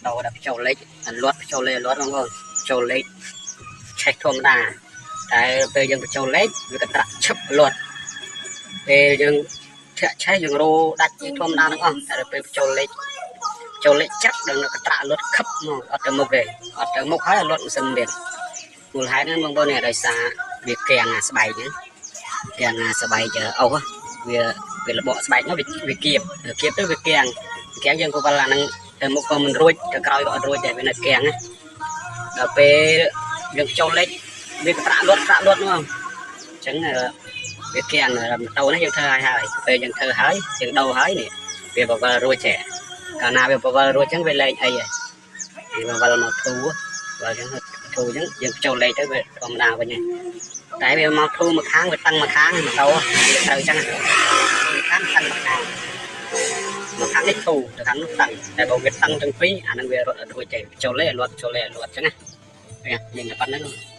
តូដល់បញ្ចូលលេខអាលត់បញ្ចូលលេខអាលត់បងប្អូនចូលលេខឆេះធម្មតាតែពេលយើងបញ្ចូលលេខវាកត្រាក់ឈឹបលត់ពេលយើងធាក់ឆេះយើងរោដាច់ជាធម្មតាទាំងអស់តែពេលបញ្ចូលលេខចូលលេខចាប់ដល់កត្រាក់លត់ខឹបមកអត់ទៅមុខទេអត់ទៅមុខហើយលត់ម៉ាស៊ីនទៀតមូលហេតុហ្នឹងបងប្អូននេះដោយសារវាកៀងអាស្បែកហ្នឹងកៀងអាស្បែកអុសវាវារបកស្បែកនោះវាគៀបគៀបទៅវាកៀងកៀងយើងក៏វល់អាហ្នឹងទៅមុខក៏មិនរួចទៅក្រោយក៏អត់រួចដែរវានៅកៀងណាដល់ពេលយើងចូលលេខវាកត្រាក់លត់ត្រាក់លត់នោះអញ្ចឹងវាកៀងម៉ូតូនេះយើងធ្វើឲ្យហើយពេលយើងធ្វើហើយយើងដូរហើយនេះវាបវលរួចទេកាលណាវាបវលរួចអញ្ចឹងវាលែងអីហើយវាបវលមកធូបើអញ្ចឹងធូអញ្ចឹងយើងចូលលេខទៅវាធម្មតាវិញតែវាមកធូមកខាងវាតឹងមកខាងម៉ូតូវាត្រូវអញ្ចឹងខាងតឹងមកខាងមកខាងនេះធូទៅខាងនោះតឹងតែបើវាតឹងទាំងពីរអានឹងវារត់អត់រួចទេចូលលេខលត់ចូលលេខលត់អញ្ចឹងណាមានតែប៉ុណ្្នឹង។